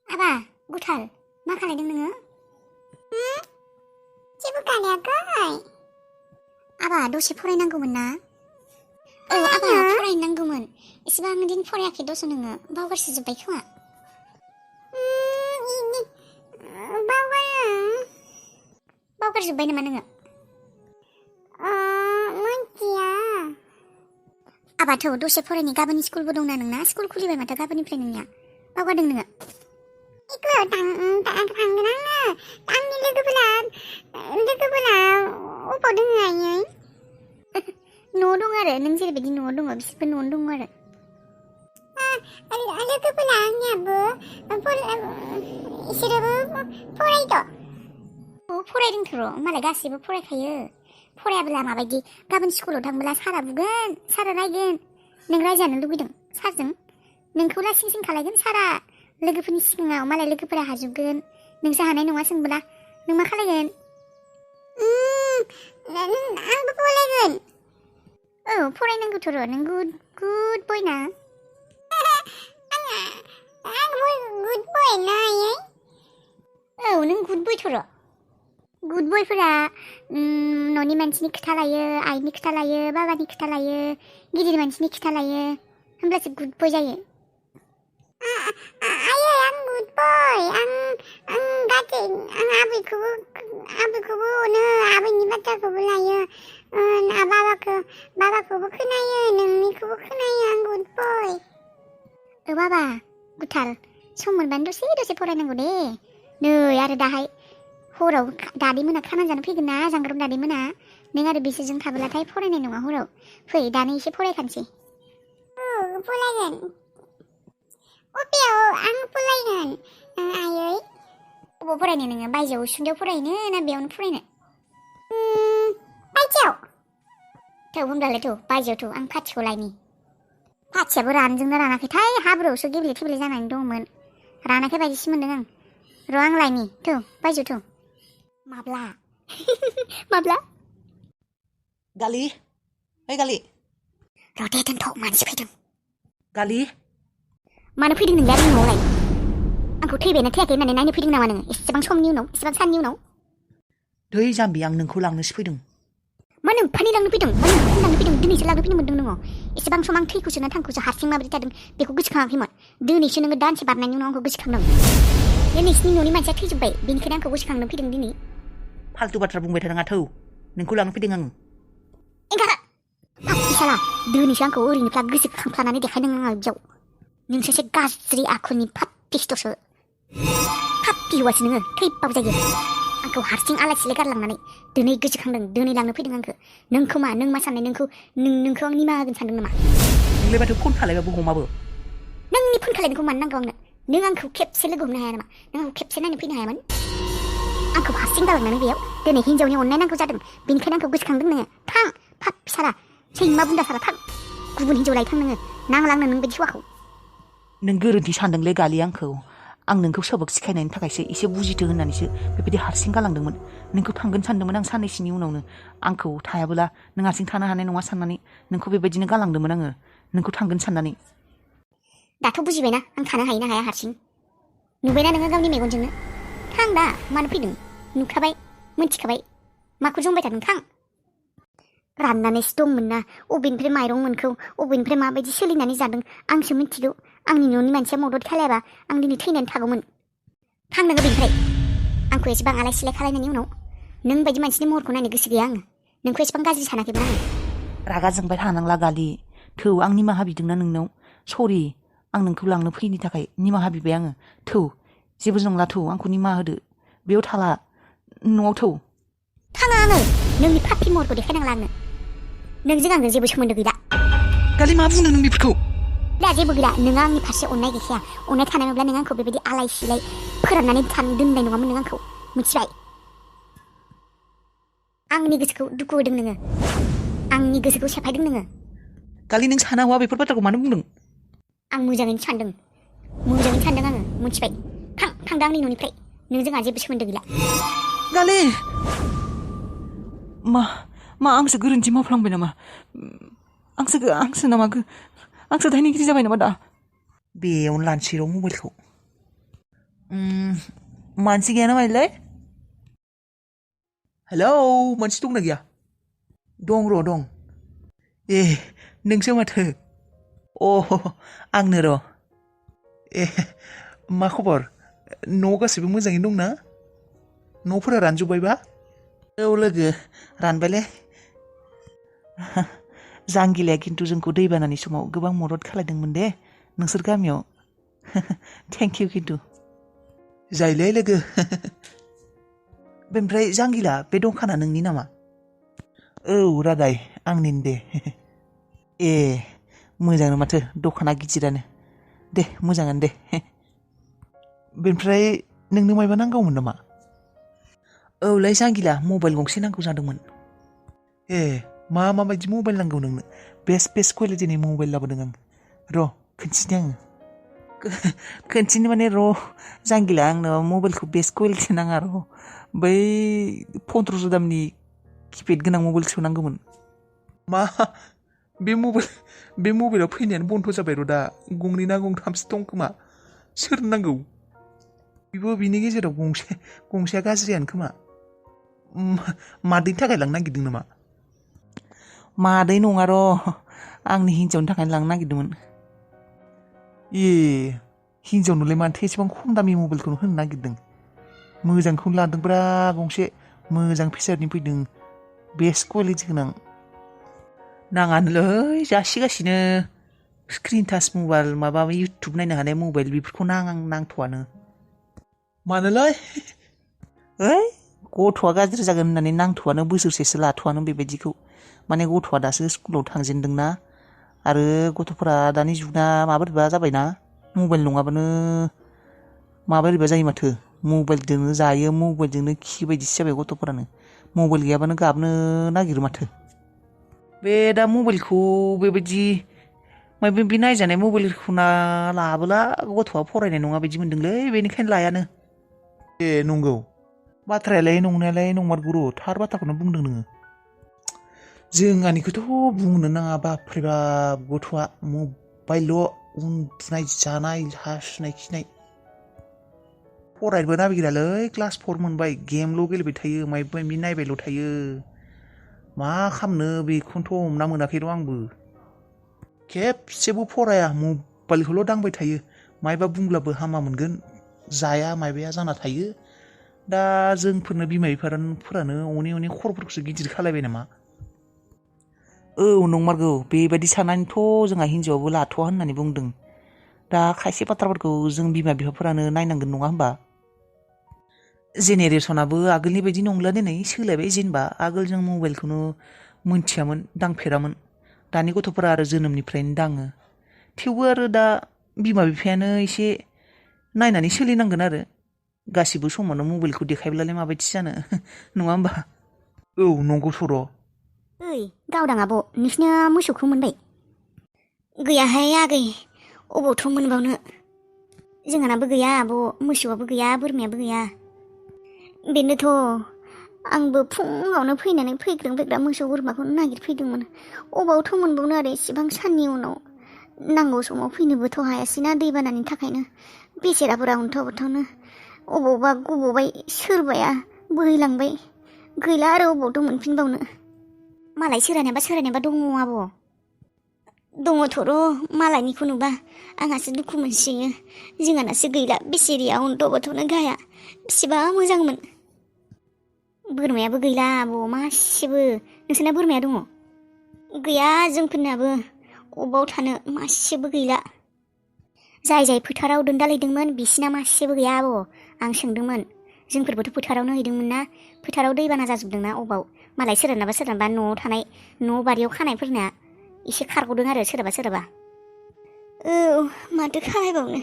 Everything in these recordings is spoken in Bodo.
Aba, gutal, मा खालायदों नोङो? जेबो खालायाखै। आबा दसे फरायनांगौमोन ना? औ आबा फरायनांगौमोन। एसेबां दिन फरायाखै दस नोङो बावगारसो जोब्बाय खोमा। बावगारजोब्बाय नामा नोङो? मोनथिया। आबाथ' दसे फरायनि गाबोन स्कुलबो दंना नोंना स्कुल खुलिबाय माथो गाबोननिफ्राय नोंनिया बावगारदों नोङो? स्कुलाव थांगोन आङो। आंनि लोगोफोरा अबाव दङ आयै? न'आव दं आरो नों जेरैबायदि न'आव दङ बिसोरबो न'आवनो दङ आरो। लोगोफोरा आंनियाबो इसोरबो फरायद'। फरायदोंथ' र' मालाय गासैबो फरायखायो। फरायाब्ला माबायदि गाबोन स्कुलाव थांब्ला सारा बुगोन सारा रायगोन। नों रायजानो लुगैदों सारजों? नोंखौ लासिं सिं खालायगोन सारा लोगोफोरनि सिगाङाव मालाय लोगोफोरा हाजोबगोन। नोंसो हानाय नङा सोंबोला नों मा खालायगोन? आंबो फरायगोन। औ फरायनांगौथ' र' नों गुड बय ना। आं गुड बय ना आयै? औ नों गुड बयथ' र'। गुड बयफोरा न'नि मानसिनि खोथा लायो, आइनि खोथा लायो, बाबानि खोथा लायो, गिदिर मानसिनि खोथा लायो, होमब्लासो गुड बय जायो। आयै आं गुड बय। आं आबैखौबो अनो, आबैनि बाथ्राखौबो लायो, बाबाखौबो खोनायो, नोंनिखौबो खोनायो। आं गुड बय। बाबा गुथाल सम मोनबानो दसे फरायनांगौ दे। नै आरो दाहाय हराव दादै मोना खाना जानो फैगोन ना जांग्रोम दादै मोना। नों आरो बिसोरजों थाबोलाथाय फरायनाय नङा हराव। फै दानो एसे फरायखानोसै। फरायगोन। अबेयाव आं फरायगोन आयै? अबाव फरायनो नोङो बायजोआव उसुंदियाव फरायनो ना बेयावनो फरायनो? बायजोआव। होमब्लालाय बायजोआव आं फाथिखौ लायनि। फाथियाबो रानजोंनो रानाखैथाय हाब्रुआवसो गेब्ले थेब्ले जानानै दंमोन। रानाखै बायदिसो मोनदों आं। र' आं लायनि बायजोआव माब्ला? माब्ला? गालि ओइ गालि। र' दे दोनथ' मानसि फैदों। गालि मानो फैदों नोंलाय आंनि न'आवलाय? आंखौ थैबायना थैयाखै होननानै नायनो फैदों नामा नोङो एसेबां समनि उनाव एसेबां साननि उनाव? दै जाम्बि आं नोंखौ लांनोसो फैदों। मा नोम्फानि लांनो फैदों? मा नोम्फानि लांनो फैदों? दिनैसो लांनो फैनो मोन्दों नोङो। एसेबां सम आं थैखौसो ना थांखौसो हारसिं माबोरै थादों बेखौ गोसोखाङाखैमोन। दिनैसो नोङो दानसे बारनायनि उनाव आंखौ गोसोखांदों। बे नोंसिनि न'नि मानसिया थैजोब्बाय बेनिखायनो आंखौ गोसोखांनो फैदों दिनै। फाल्थु बाथ्रा बुंबाय थानाङा नोंखौ लांनो फैदों आं। एंगार फाप्पिसाला दिनैसो आंखौ ओरैनिफ्राय गोसोखांफ्लानानै देखायदों आङो बियाव। नोंसोरसो गाज्रि आखुनि फाप्पिस्ट'सो। फाप्पि हौवासो नोङो थैबाबो जायो। आंखौ हारसिं आलाय सिलाय गारलांनानै दिनै गोसोखांदों दिनै लांनो फैदों आंखौ। नोंखौ मा साननाय नोंखौ आं निमाहा होगोन सानदों नामा? नोंलाय माथो फन खालायबाबो हमाबो। नोंनि फन खालायनायखौ मानो नांगौ आंनो? नों आंखौ खेबसे लोगो हमनो हाया नामा? नों आंखौ खेबसे नायनो फैनो हायामोन? आंखौ हारसिं गालांनानै बेयाव दिनै हिन्जावनि अननाय नांगौ जादों बेनिखायनो आंखौ गोसोखांदों नोङो। थां फाप्पिसाला सैमा बुन्दा साला थां। गुबुन हिन्जाव लायथां नोङो नांला आंनो नों बायदि हौवाखौ। नों गोरोन्थि सानदोंलै गालि आंखौ। आं नोंखौ सबक सिखायनायनि थाखायसो एसे बुजिथो होननानैसो बेबायदि हारसिं गालांदोंमोन। नोंखौ थांगोन सानदोंमोन आं साननैसोनि उनावनो। आंखौ थायाबोला नों हारसिं थानो हानाय नङा साननानै नोंखौ बेबायदिनो गालांदोंमोन आङो नोंखौ थांगोन साननानै। दाथ' बुजिबायना आं थानो हायो ना हाया हारसिं? नुबायना नोङो गावनि मेगनजोंनो? थां दा मानो फैदों? नुखाबाय मोनथिखाबाय माखौ जंबाय थादों थां। राननानैसो दंमोन ना अबेनिफ्राय माइरं मोनखौ अबेनिफ्राय माबायदि सोलिनानै जादों आंसो मिथिगौ। आंनि न'नि मानसिया मदद खालायाबा आं दिनै थैनानै थागौमोन। थां नोङो बेनिफ्राय। आंखौ एसेबां आलाय सिलाय खालायनायनि उनाव नों बायदि मानसिनि महरखौ नायनो गोसो गैया आङो। नोंखौ एसेबां गाज्रि सानाखैमोन आङो। रागा जोंबाय थानांला गालि। आं निमाहा बिदोंना नोंनाव। सरि आं नोंखौ लांनो फैयैनि थाखाय निमाहा बिबाय आङो। जेबो नंला आंखौ निमाहा होदो। बेयाव थाला न'आव थाङा आङो। नोंनि फाप्पि महरखौ देखायनांला आंनो। नोंजों आंजों जेबो सोमोन्दो गैला। गालि मा बुंदों नों बेफोरखौ? दा जेबो गैला। नोङो आंनि फारसे अननाय गैखाया। अननाय थानायमोनब्ला नों आंखौ बेबायदि आलाय सिलाय फोराननानै दोननाय नङामोन नों आंखौ मिथिबाय? आंनि गोसोखौ दुखु होदों नोङो। आंनि गोसोखौ सेफायदों नोङो। गालि नों साना हौवा बेफोर बाथ्राखौ मानो बुंदों? आं मोजाङैनो सानदों आङो मिथिबाय। थांदो आंनि न'निफ्राय। नों जोंहा जेबो सोमोन्दो गैला। गालि मा आंसो गोरोन्थि मावफ्लांबाय नामा? आंसो दायनिगिरि जाबाय नामा दा? बेयावनो लानोसै र' मबाइलखौ मानसि गैया नामालै हेलौ मानसि दंना गैया दं र' दं ए नोंसो माथो अ आंनो र' ए मा खबर न'आव गासैबो मोजाङैनो दंना न'फोरा रानजोब्बायबा औ लोगो रानबायलै जांगिलाया खिन्थु जोंखौ दैबानानि समाव गोबां मदद खालायदोंमोन दे नोंसोर गामियाव थेंक इउ खिन्थु जायोलै लोगो बेनिफ्राय जांगिला बे दखाना नोंनि नामा औ रादाय आंनिनो दे ए मोजांनो माथो दखाना गिदिरानो दे मोजाङानो दे बेनिफ्राय नोंनो मायबा नांगौमोन नामा औलै जांगिला मबाइल गंसे नांगौ जादोंमोन ए माबायदि मबाइल नांगौ नोंनो बेस्ट कुवालिटिनि मबाइल लाबोदों आं र' खोन्थिनि आङो खोन्थिनि माने र' जांगिला आंनो मबाइलखौ बेस्ट कुवालिटि नाङा र' बै 1500 दामनि किपेड गोनां मबाइलसो नांगौमोन मा बे मबाइला फैनायानो बन्द' जाबाय र' दा गंनै ना गंथामसो दं खोमा सोर नांगौ बेबो बिनि गेजेराव गंसेया गाज्रियानो खोमा मादैनि थाखाय लांनो नागिरदों नामा मादै नङा र' आंनि हिन्जावनि थाखायनो लांनो नागिरदोंमोन ए हिन्जावनोलाय मानोथो एसेबां खम दामि मबाइलखौनो होनो नागिरदों मोजांखौनो लादोंब्रा गंसे मोजां फिचारनि फैदों बेस्ट कुवालिटि गोनां नाङानोलै जासिगासिनो स्क्रिन टाच मबाइल माबा इउटुब नायनो हानाय मबाइल बेफोरखौ नांथ'आनो मानोलाय ओइ गथ'आ गाज्रि जागोन होननानै नांथ'आनो बोसोरसेसो लाथ'आनो बेबायदिखौ माने गथ'आ दासो स्कुलाव थांजेनदोंना आरो गथ'फोरा दानि जुगना माबोरैबा जाबायना मबाइल नङाबानो माबोरैबा जायो माथो मबाइलजोंनो जायो मबाइलजोंनो खि बायदिसो जाबाय गथ'फोरानो मबाइल गैयाबानो गाबनो नागिरो माथो बे दा मबाइलखौ बेबायदि बे नायजानाय मबाइलखौ लाबोला गथ'आ फरायनाय नङा बायदि मोनदोंलै बेनिखायनो लायानो ए नंगौ बाथ्रायालाय नंनायालाय नंमारगौ र' थार बाथ्राखौनो बुंदों नोङो जोंहानिखौथ' बुंनो नाङा बापरे बाप गथ'आ मबाइलल' उन्दुनाय जानाय हासुनाय खिनाय फरायनोबो नागिरालै क्लास 4 मोनबाय गेमल' गेलेबाय थायो माबा माबि नायबायल' थायो मा खालामनो बेखौनोथ' हमना मोनाखै र' आंबो खेबसेबो फराया मबाइलखौल' दांबाय थायो मायबा बुंब्लाबो हामा मोनगोन जाया माबाया जाना थायो दा जोंफोरनो बिमा बिफाफोरानो अनै खर'फोरखौसो गिदिर खालायबाय नामा औ नंमारगौ बेबायदि साननानैथ' जोंहा हिन्जावाबो लाथ'वा होननानै बुंदों दा खायसे बाथ्राफोरखौ जों बिमा बिफाफोरानो नायनांगोन नङा होमबा जेनेरेसनाबो आगोलनि बायदि नंला दिनै सोलायबाय जेनेबा आगोल जों मबाइलखौनो मोनथियामोन दांफेरामोन दानि गथ'फोरा आरो जोनोमनिफ्रायनो दाङो थेवबो आरो दा बिमा बिफायानो एसे नायनानै सोलिनांगोन आरो गासिबो समावनो मबाइलखौ देखायब्लालाय माबायदि जानो नङा होमबा औ नंगौ सर' ओइ गावदां आब' नोंसिना मोसौखौ मोनबाय गैयाहाय आगै अबावथ' मोनबावनो जोंहानाबो गैया आब' मोसौआबो गैया बोरमायाबो गैया बेनोथ' आंबो फुङावनो फैनानै फैग्रा मोसौ बोरमाखौनो नागिरफैदोंमोन अबावथ' मोनबावनो आरो इसेबां साननि उनाव नांगौ समाव फैनोबोथ' हायासैना दैबानानि थाखायनो बेसेराफोरा अन्थावनो अबावबा गब'बाय सोरबाया बोहैलांबाय गैला आरो अबावथ' मोनफिनबावनो मालाय सोरहानियाबा दङ आब' दङथ' र' मालायनिखौ नुबा आंहासो दुखु मोनसोयो जोंहानासो गैला बेसेरिया अन्थावनो गाया बेसेबा मोजांमोन बोरमायाबो गैला आब' मासेबो नोंसोरना बोरमाया दङ गैया जोंफोरनाबो अबाव थानो मासेबो गैला जाय फोथाराव दोनदालहैदोंमोन बिसिना मासेबो गैया आब' आं सोंदोंमोन जोंफोरबोथ' फोथारावनो हैदोंमोन ना फोथाराव दैबाना जाजोबदोंना अबाव मालाय सोरनाबा न'आव थानाय न' बारियाव खानायफोरना एसे खारग'दों आरो सोरबा औ माथो खालायबावनो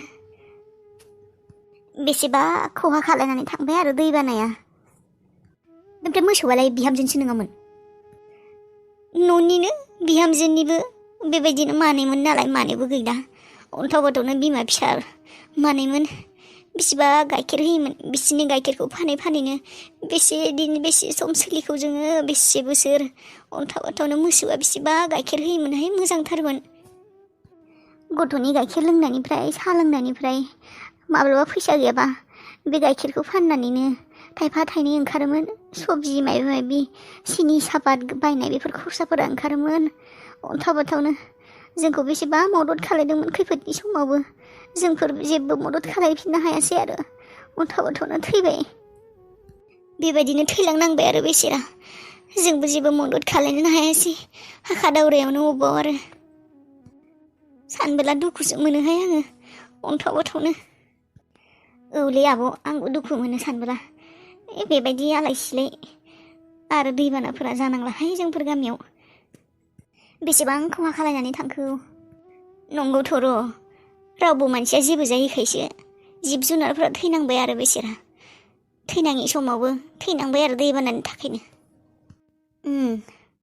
बेसेबा खहा खालायनानै थांबाय आरो दैबानाया ओमफ्राय मोसौआलाय बिहामजोनिसो नङामोन न'निनो बिहामजोनिबो बेबायदिनो मानैमोन नालाय मानैबो गैला अन्थावनो बिमा फिसा मानैमोन बेसेबा गाइखेर होयोमोन बिसिनि गाइखेरखौ फानैनो बेसे सम सोलिखौ जोङो बेसे बोसोर अन्थावनो मोसौआ बेसेबा गाइखेर होयोमोनहाय मोजांथारमोन गथ'नि गाइखेर लोंनायनिफ्राय साहा लोंनायनिफ्राय माब्लाबा फैसा गैयाबा बे गाइखेरखौ फाननानैनो थाइफा थाइनै ओंखारोमोन। सबजि माबा माबि सिनि सापात बायनाय बेफोर खरसाफोरा ओंखारोमोन। अन्थाव बाथावनो जोंखौ बेसेबा मदद खालायदोंमोन खैफोदनि समावबो। जोंफोर जेबो मदद खालायफिननो हायासै आरो अन्थाव बाथावनो थैबाय। बेबायदिनो थैलांनांबाय आरो बेसेरा। जोंबो जेबो मदद खालायनो हायासै हाखा दावरायावनो अबाव आरो। सानबोला दुखुसो मोनोहाय आङो अन्थाव बाथावनो। औलै आब' आंबो दुखु मोनो सानबोला। बेबायदि आलाय सिलाय आरो दैबानाफोरा जानांलाहाय जोंफोर गामियाव। बेसेबां खहा खालायनानै थांखो। नंगौथ' र', रावबो मानसिया जेबो जायैखायसो जिब जुनारफ्रा थैनांबाय आरो बेसेरा। थैनाङि समावबो थैनांबाय आरो दैबानानि थाखायनो।